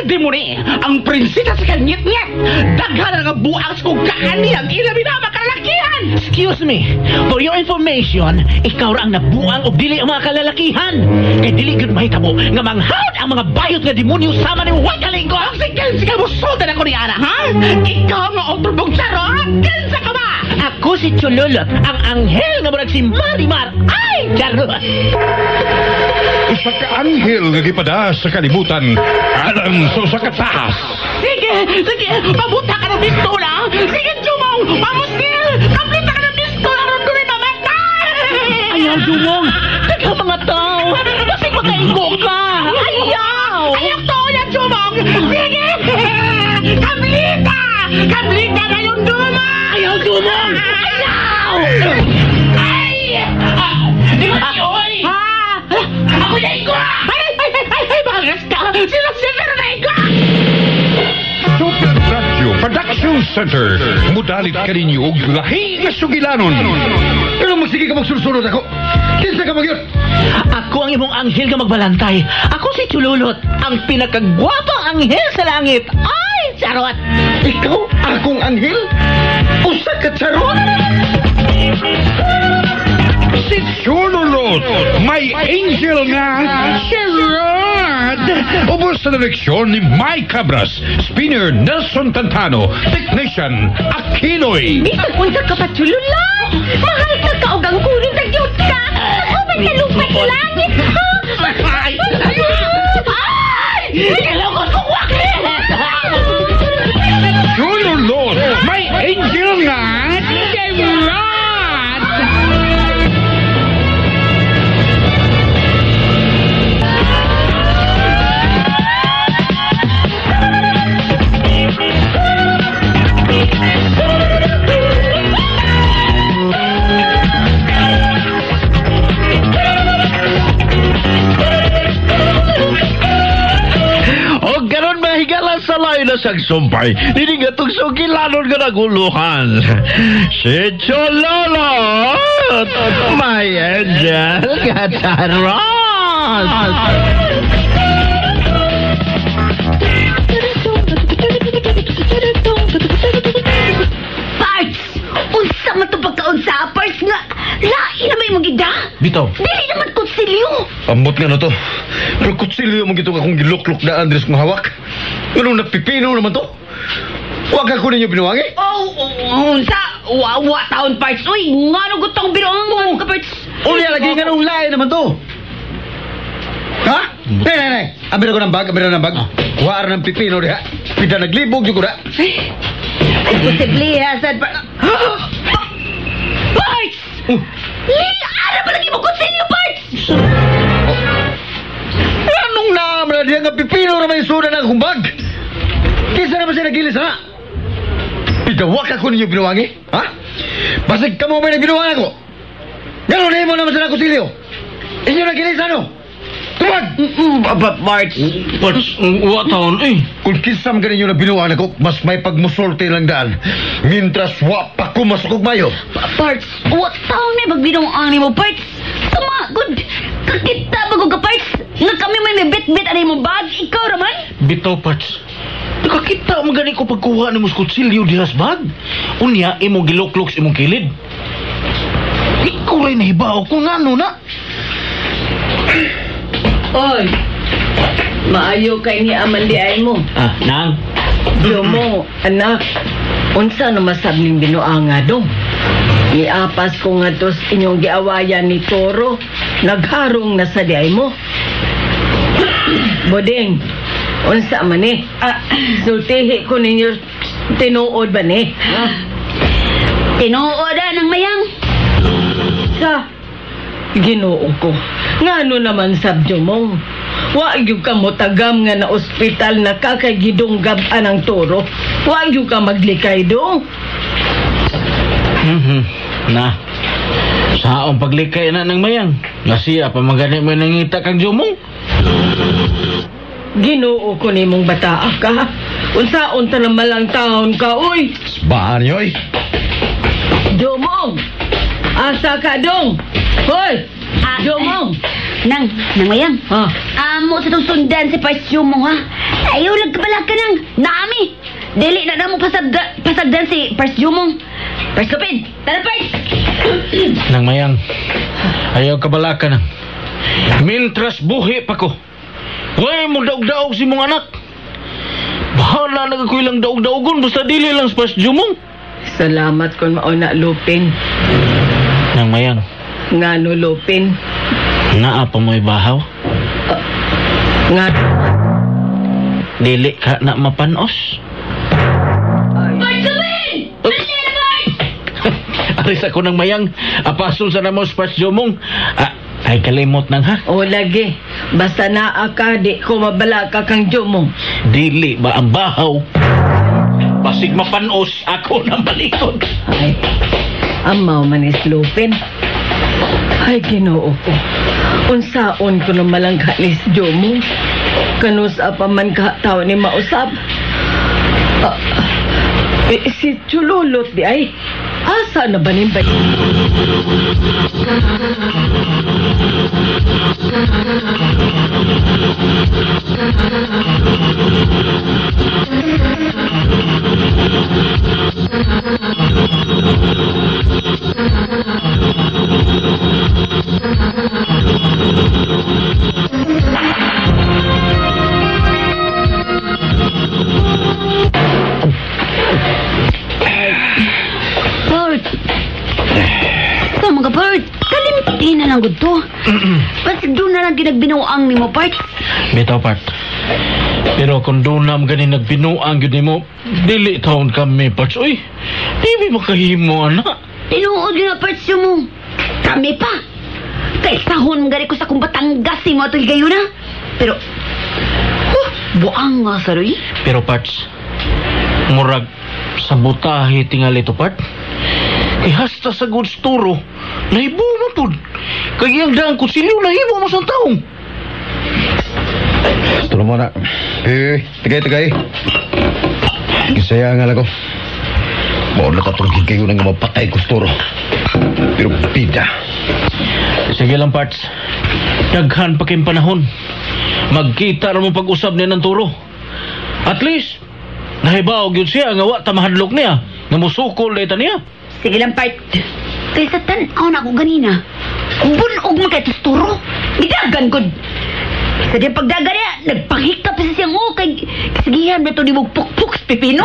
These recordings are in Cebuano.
Demoni, ang prinsesa sa kanyit-nyet. Daghan nga buang sa kong kaaniyang ilabi na makalalakihan. Excuse me, for your information, ikaw ra ang nabuang og dili ang mga kalalakihan. Kay dili gyud mahitabo nga manghawd ang mga bayot nga demonyo sama ni wa kalinggo. Ang sige, sige, musultan ako ni Ana, ha? Ikaw nga otro charot? Kinsa ka ba? Ako si Chululot, ang anghel nga murag si Marimar. Ay, charot! Usa ka anghel nga gipada sa kalibutan alang sa usa ka taas. Sige, sige, pabuta ka ng pistola. Sige, Jumong, pamusil! Kaplita ka ng pistola, aron doon ay mamatay! Ayaw, Jumong! Daghang mga tao! Basig makaigo ka! Ayaw! Ayaw to yan, Jumong! Sige! Kablita! Kablita na yung duma! Ayaw, Jumong! Ayaw! Ay! Di ba oy? Ha? Ako na igo! Ay, ay, ay, ay, ay, bangas ka! Sila sila na igo! Super Radio Production Center. Mudalit kaninyo og lahi nga sugilanon. Pero magsige ka magsulsunod ako. Kinsa ka magyot? Ako ang imong anghel nga magbalantay. Ako si Chululot, ang pinakagwapang anghel sa langit. Ay, charot! Ikaw akong anghel? Usa ka charot? Si Chululot, may angel nga charot! Ubos sa direksyon ni Mike Cabras, spinner Nelson Tantano, technician Aquinoy. Bisag unsa ka pa, Chululot! Mahal ka ka og ang kunin sa gyud ka! Uban sa lupa sa langit! Ha? Ay! Ay! Kailangan ko wakit! Chululot, may angel nga charot! O ganon mga higala sa layo na sagsumpay, hindi nga itong sugilanon nga naguluhan. Si Chololot, my angel nga charot! Parts! Unsa man to pagkaunsa, parts nga! Lain na may mong ida! Bitaw. Dili naman kutsilyo! Ambot nga na to. Pero kutsilyo mo gito akong giluklok na Andres kong hawak. Anong napipino naman to? Huwag ako ninyo binuwangi? Oh, unsa? Wa taon, parts! Uy, nga no gutong binuang mo ka, parts! Unya lagi nga nung lain naman to. Ha? Nay, nay, nay. Ambil ako ng bag, ambil ako ng bag. Kuhaan ng pipino diha. Pida naglibog yung kuda. Imposible, ha, sad pa... Parts! Lila, ba lagi mo kutsilyo, parts? Anong naam na diha nga pipino naman yung suda ng akong bag? Kisa naman siya nagilis, ha? Pidawak ako ninyo binuwangi? Ha? Basig kamo may nagbinuwang ako. Ganon na mo naman sa kutsilyo. Inyo nagilis, ano? Tumag! Parts! Parts, wa taon eh. Kung kinsa man ganinyo na binuwang ako, mas may pagmusulti lang daan. Mintras wa pa ko masukog mayo. Parts, what taon may magbinuang ni mo, parts? Tama, good. Kakita ba ko ka, parts? Nga kami may bit-bit ani mo bag, ikaw raman? Bitaw, parts. Nakakita mo gani ko pagkuha ni mo sa kutsilyo diha sa bag. Unya, imong giluklok sa imong kilid. Ikaw rin nahibaw kung ano na. Oy, maayo kay ni aman di ay mo. Ah, nang. Jomo, anak, unsa na masab ning binuanga dong? Niapas ko nga tos inyong giawayan ni Toro, nagharong na sa di ay mo. Bodeng, unsa man ni? Ah, Sultihi ko ninyo tinuod ba ni? Tinuod ah, ng mayang. Sa Ginoo ko. Ngano naman sab Jomong? Wa gyud ka motagam nga na ospital na kakagidunggab anang toro. Wa gyud ka maglikay dong. Na. Saong paglikay na ng mayang. Nasiya pa magani mo nangita kang Jomong. Ginoo ko nimong bataa ka. Unsaon ta naman lang taon ka, uy. Baan yoy. Jomong! Asa ka dong? Hoy! Ah, Jomong! Nang, nang mayang. Ha? Amo sa itong sundan si Parts Jumong, ha? Ayaw nagkabala ka nang. Naami. Dili na na mo pasagdan si Parts Jumong. Parts Lupin. Tara, Parts! Nang mayang, ayaw kabala ka nang. Mintras buhi pa ko. Huwag mo daog-daog si mong anak. Bahala na ko ilang daog-daogon basta dili lang sa Parts Jumong. Salamat kon mauna, Lupin. Nang mayang, Ngano, Lupin? Naa pa mo'y bahaw. Nga. Dili ka na mapanos. Ay. Parts Lupin! Dali na, Parts! Aris ako ng mayang. Apason sa namo sa Parts Jumong. Ah, ay kalimot nang ha. O lagi, basta naa ka, di ko mabala ka kang Jumong. Dili ba ang bahaw? Basig mapanos ako ng balikod. Ay, amaw manis Lupin. Ay, Ginoo ko. Unsaon ko na malangga ni Jumong. Kanusa pa man ka tao ni mausap. Eh, si Chululot di ay. Asa na ba ni ba? Bert! Ito mga Bert, kalimti na lang gud to. Basig doon na lang ginagbinuang ni mo, Bert. Bitaw part. Pero kung doon na gani nagbinuang yun nimo, dili taon kami, parts. Uy, di mi makahimo, anak. Tinuod yun na, Parts mo. Kami pa. Kay sahon gani ko sa kong Batangas si mo ato'y gayon na. Pero, huh, buang nga sa roy. Pero parts, murag sabotahe tingali to part. Kay hasta sa goods turo, nahibo mo pud. Kay iyang daang kutsilyo, nahibo mo sa taong. Tulong mo na. Eh, tagay, tagay. Kisaya nga lang ko. Mao na tatong higayon nga mapatay ko turo. Pero pida. Sige lang, parts. Daghan pa kayong panahon. Magkita ra mo pag-usab niya ng turo. At least, nahibaw gyud siya nga wa ta mahadlok niya. Nga musukol ta niya. Sige lang, Part. Kay sa tan-aw na ako ganina. Bunog man kay turo. Gidagan gud. Sa di pagdagan niya, nagpahikap sa siyang o kay kasigihan na to di mo pukpuk sa pipino.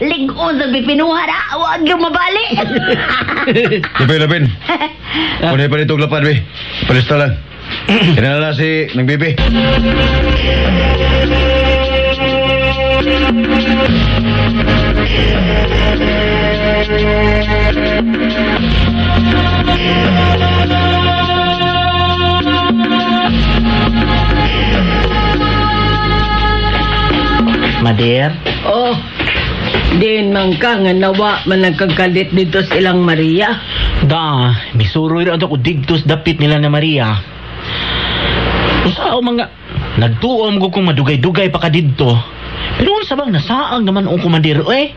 Lig-o sa pipino, hara. Huwag yung mabali. Lupin, Lupin. Kunay pa nito lapad, we. Palista lang. Kinala si nang bibi. Mader? Oh, diin man ka nga nawa man nagkagalit dito sa ilang Maria. Da, misuroy ra ako digtos dapit nila na Maria. Usa mga nagtuom ko kung madugay-dugay pa ka didto. Pero unsa bang nasaang naman ang komandero eh.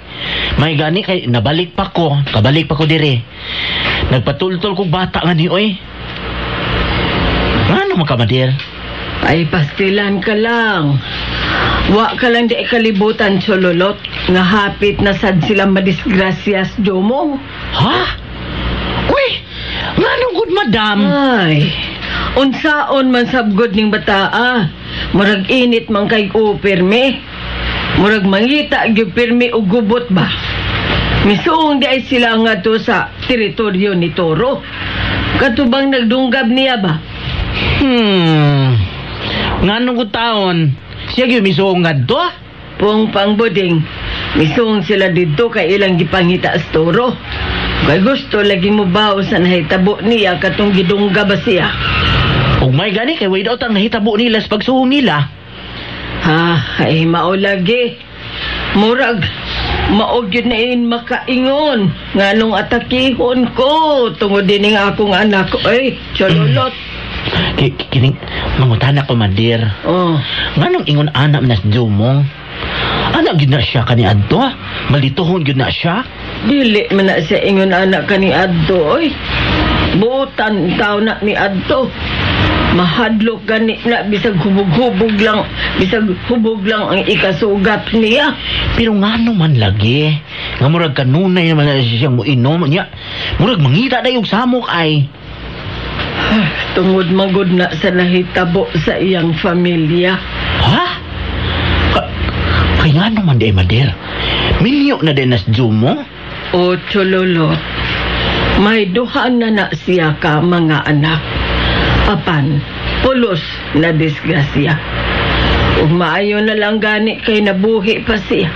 May gani kay nabalik pa ko, kabalik pa ko dire. Nagpatultol kog bata nga ni oy. Ano man ka, Mader? Ay, pastilan ka lang. Wa ka lang di kalibutan, Chololot. Nga hapit na sad sila madisgrasyas, Jomo. Ha? Uy, nganong good madam? Ay, unsaon man sabgod ning bataa. Murag init man kay o pirmi. Murag mangita gyud pirmi og gubot ba. Misuong di ay sila nga to sa teritoryo ni Toro. Katubang nagdunggab niya ba? Nganong good taon? Siya gyud misuong ngadto ah. Pong pangbuding, misuong sila didto kay ilang gipangita sa Toro. Kay gusto lagi mo bao sa nahitabo niya katong gidungga ba siya? Ug may gani kay way daw tang nahitabo nila sa pagsuong nila. Ha, ay mao lagi. Murag, mao gyud na in makaingon. Nganong atakihon ko tungod din nga akong anak. Ay, chololot. Kining mangutana ko mandir. Oh, Nganong ingon anak na si Jumong? Anak gyud na siya kani adto ah. Malituhon gyud na siya. Dili man na siya ingon anak kani adto oy. Buotan taw na ni adto. Mahadlok gani na bisag hubog-hubog lang, bisag hubog lang ang ikasugat niya. Pero ngano man lagi, nga murag kanunay naman na siyang moinom niya. Murag mangita na yung samok ay. Tungod magod na sa nahitabo sa iyang familia. Ha? Kay ngano man di ay mader? Minyo na din nas Jumo? O Chololot, may duha na na siya ka mga anak. Apan, pulos na disgrasya. Ug maayo na lang gani kay nabuhi pa siya.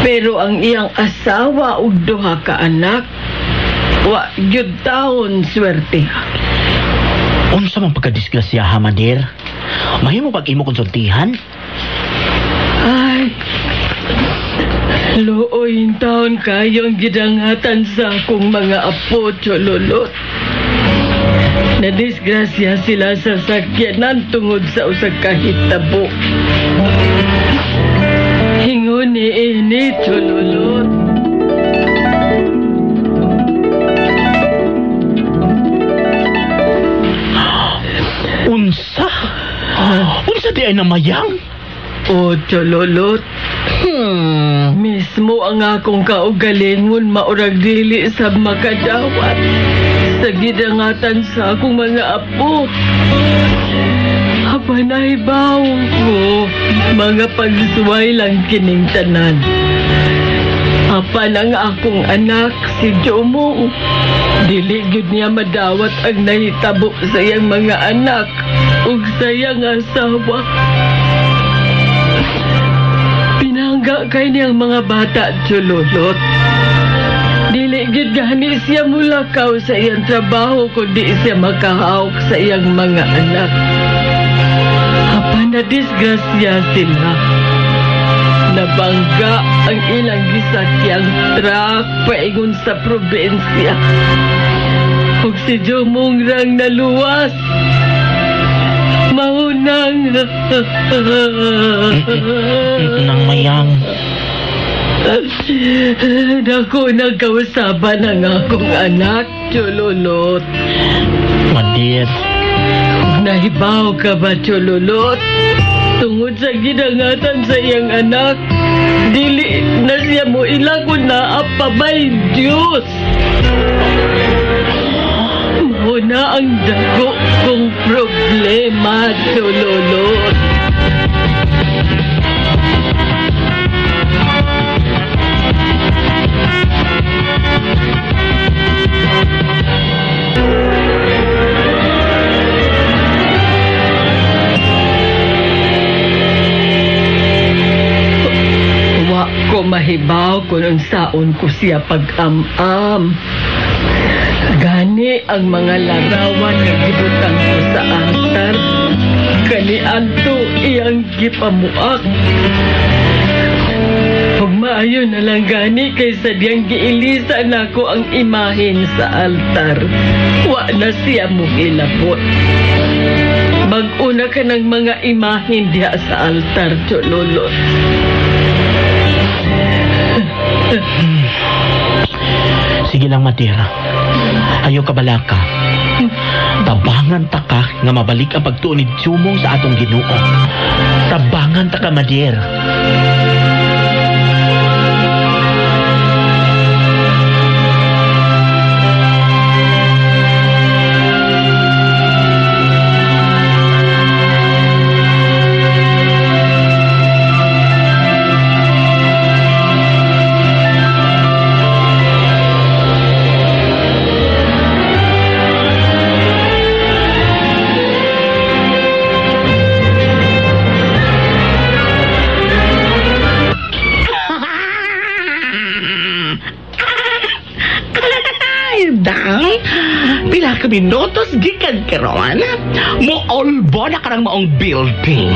Pero ang iyang asawa ug duha ka anak, wa gyud taon swerte. Unsa man pagkadisgrasya ha, mader? Mahimo pag imo konsultihan? Ay, luoy taon kayong gidangatan sa akong mga apo, Chololot. Nadisgrasya sila sa sakyanan tungod sa usag kahitabo. Hingon ni ini, Chololot. Unsa? Unsa di ay namayang? O, Chololot. Mismo ang akong kaugalingon maurag dili sa makadawat sa gidangatan sa akong mga apo. Apan nahibaw ko, mga pagsuway lang kining tanan. Apan ang akong anak, si Jomo, dili gyud niya madawat ang nahitabo sa iyang mga anak ug sa iyang asawa. Pinangga kay niyang mga bata, Chololot. Dili gyud gani siya mulakaw sa iyang trabaho kundi siya makahawk sa iyang mga anak. Apan na disgrasya sila. Nabangga ang ilang gisakyang truck paingon sa probinsya. Ug si Jomong rang naluwas. Maunang Nang mayang. Dako nagkausaban ang akong anak, Chololot. Madir. Nahibaw ka ba, Chololot? Tungod sa gidangatan sa iyang anak, dili na siya mo ila kung naapabay Diyos. Mao na ang dako kong problema, Chololot. Wa ko mahibaw kung unsaon ko siya pag-am-am. Gani ang mga larawan nga gibutang ko sa altar, kaniadto iyang gipamuak. Ug maayo na lang gani kay sadyang giilisa nako ang imahen sa altar. Wa na siya mohilabot. Mag-una ka ng mga imahen diha sa altar, Chololot. Sige lang, Matira. Ayaw ka balaka. Tabangan ta ka nga mabalik ang pagtuon ni Jumong sa atong Ginoo. Tabangan ta ka, Madir. Dang, pila ka minutos gikan karon. Mo-olbo na karang maong building. 1,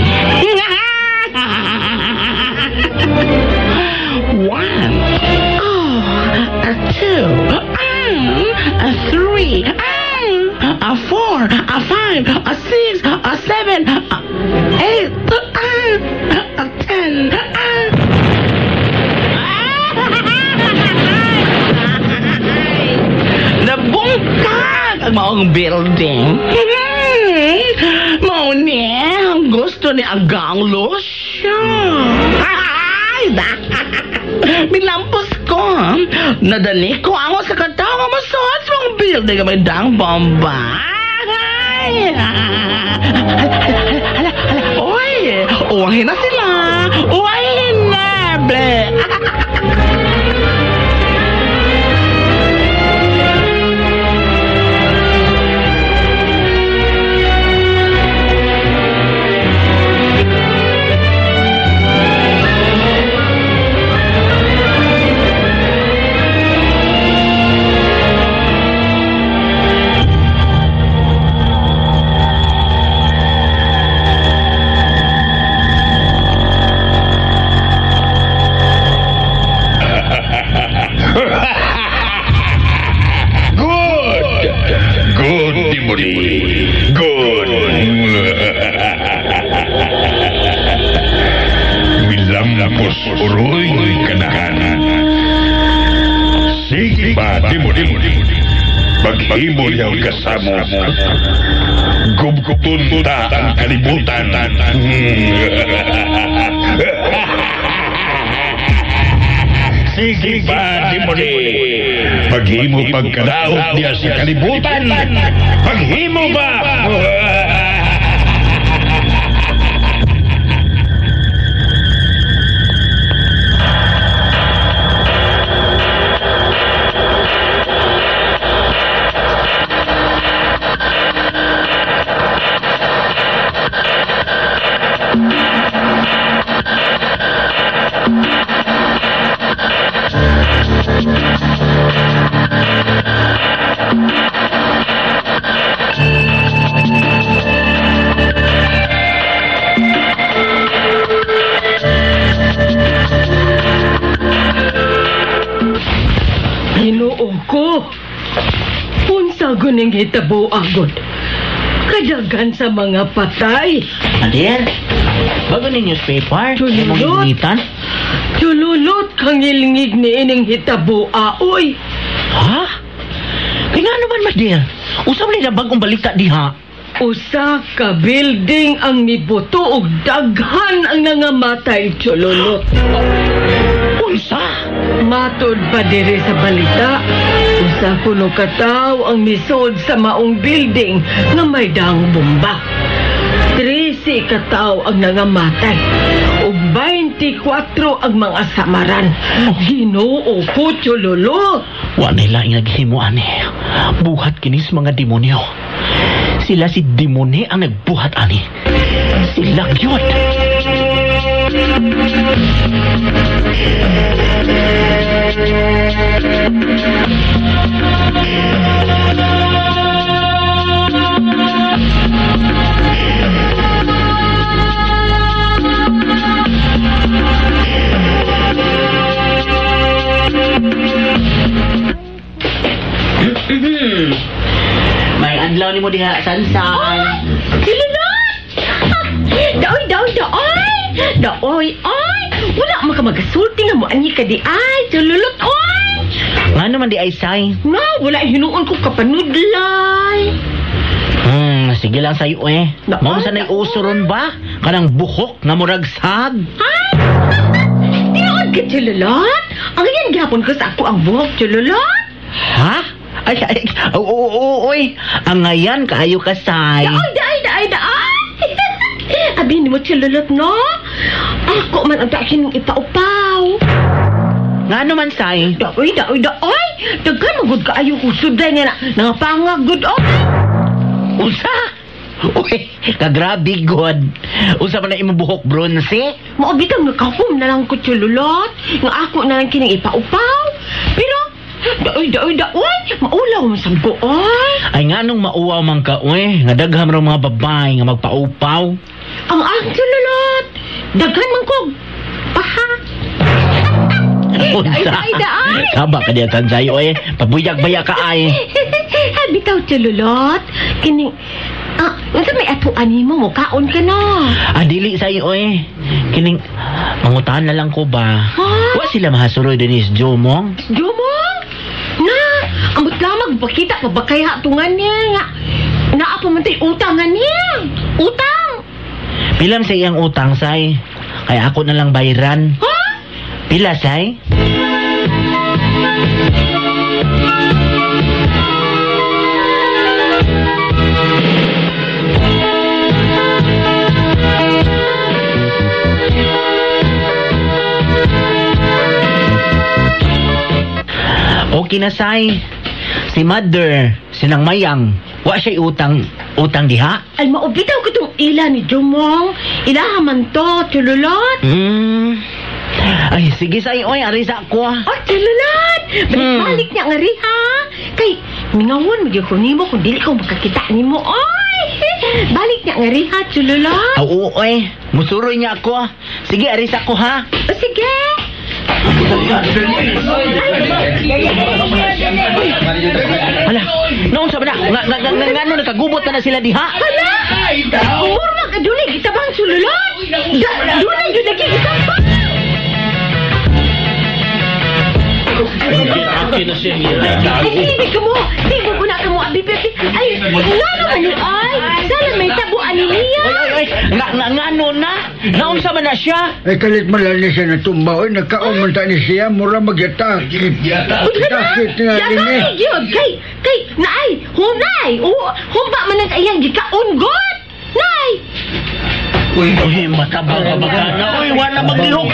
oh, 2, 3, 4, 5, 6, 7, 8, 10. Nabungkag! building. Mao ni ang gusto ni Agang Lucio. Ay, da. Milampos ko, ha? Nadani ko ako sa katawa mo sa mong building may dang bomba. Ay, hala, hala, hala. Oy, uwahin na sila. Uwahin na, ble. Good. Milampos uroy kanahan. Sige ba, Dimoni? Paghimo niya ang kasamo. Gubgubton ta ang kalibutan. Sige ba, Dimoni? Paghimo pagkadaot niya sa kalibutan. Paghimo ba? Ginoo ko. Unsa guning hitabo agod? Kadagan sa mga patay. Adir, bago ni newspaper, Chululot. Chululot kang ilingig ni ining hitabo aoy. Ha? Kaya nga naman, Madir. Usap ni na bagong balita diha. Usa ka building ang mibuto og daghan ang nangamatay, Chululot. Unsa? Matod pa diri sa balita, usa kuno kataw ang misod sa maong building nga may daang bomba. 13 kataw ang nangamatay ug 24 ang mga samaran. Ginoo ko, Chululot. Wa nila ang naghimo ani. Buhat kinis mga demonyo. Sila si demone ang nagbuhat ani. Sila gyud. May adlaw ni mo diha, Sansan. Chululot! Daoy, daoy, daoy! Daoy, oy! Wala man ka magasulti nga mo ani ka di ay, Chululot, oy! Nga naman di ay say. Nga, wala hinuon ko kapanudlay. Sige lang sayo eh. Mao sa nay uso ron ba? Kanang buhok nga murag sag. Ay! Tinuod ka, Chululot? Ang yan gihapon ko sa ako ang buhok, Chululot. Ha? Ay, ay, oo, oy. Ang ngayan, kaayo ka, say. Daoy, daoy, daoy, daoy! Abi ni mo, Chululot, no? Ako man ang takin ng ipaupaw. Nga naman, say? Daoy, daoy, daoy! Daghan magud kaayo kong suday nga na nangapangag gud, oh! Usa? Uy, kagrabe, god. Usa man na imong buhok, bronze? Mao bitang nakahum na lang ko, Chululot. Nga ako na lang kining ipaupaw. Pero, daoy, daoy, daoy! Maulaw man sa ko, oy! Ay, nga nung mauwaw man ka, uy. Nga dagham raw mga babae nga magpaupaw. Ang ang Chululot! Daghan man kog! Paha! Unsa? Daoy, daoy! Kaba ka diya, Sansay, oy. Pabuyag-baya ka, ay. Bitaw, Chululot. Kining, unsa may atuan nimo mo kaon ka na. Ah, dili sa'yo, oy. Kining, mangutahan na lang ko ba? Ha? Wa sila mahasuroy din is Jomong? Jomong? Na, ambot lamang Magpakita pa ba kaya tungan niya nga? Naa pa man tay utang nga niya. Utang. Pilam sa iyang utang, say. Kaya ako na lang bayran. Ha? Pila, say? Okay na, say. Si mother, sinang mayang, wa siya utang, utang diha. Ay, maubitaw ko itong ila ni Jumong. Ilaha man to, chululot. Ay, sige, say, oy, arisa ko. Ay, chululot! Balik-balik niya nga riha. Kay, mingawon, magyud ko nimo kung dili ko makakita nimo. Oy! Balik niya nga riha, chululot. Oo, oy. Musuroy niya ako. Sige, arisa ko, ha? O, sige. Hala, noon sa ba na? Nga, nga, nakagubot na na sila diha. Hala! Murma ka dunay gitabang chululot. Dunay yun lagi gitabang. Ay, hindi ka mo. Sigo ko na ka mo, abi, abi. Ay, nga naman ni ay. Sana may tabuan ni niya. Oy, oy, oy. Nga, nga, na. Naon sa man na siya? Ay, kalit man lang ni siya natumba. Oy, nagkaon man ta ni siya. Mura magyatakit. Takit nga Yatay, ni. yun. Kay, kay, naay, hunay. Humba man ang iyang gikaon, god. Nay! Uy, matabang ka baga na. Uy, wala maglihok.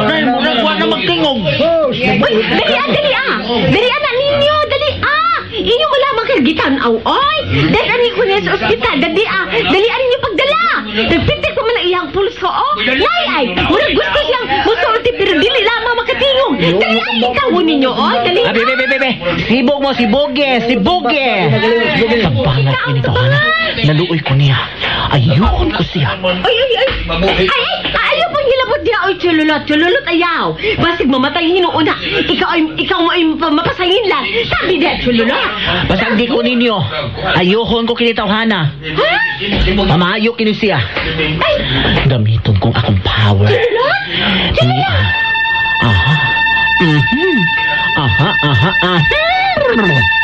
Nay, murag wala magtingog. Oh, Uy, dali ah, dali ah. Dali ah na ninyo, dali ah. Inyo mo lamang kay gitan-aw, oy. Dali ani ko niya sa ospital, dali ah. Dali ah ninyo pagdala. Nagpitik pa man ang iyang pulso, oh. Nay ay, murag gusto siyang musulti pero dili lamang makatingog. Dali ay ikaw ninyo, oy. Dali Ah, be, be, be, be. Sibog mo, si Boge, si Boge. Tabangat ini tawana. Naluoy ko niya. Ayun ko siya. Ay, ay, ay. Ay, ay, ayaw pang hilabot niya. Oy, chululot, chululot, ayaw. Basig mamatay hinuuna. Ikaw mo ay mapasahin lang. Sabi niya, chululot. Basta hindi ko ninyo. Ayuhon ko kinitawhana. Ha? Mamayo kini siya. Ay, Gamiton kong akong power. chululot? Chululot! Aha. Mhm. Aha, aha, aha.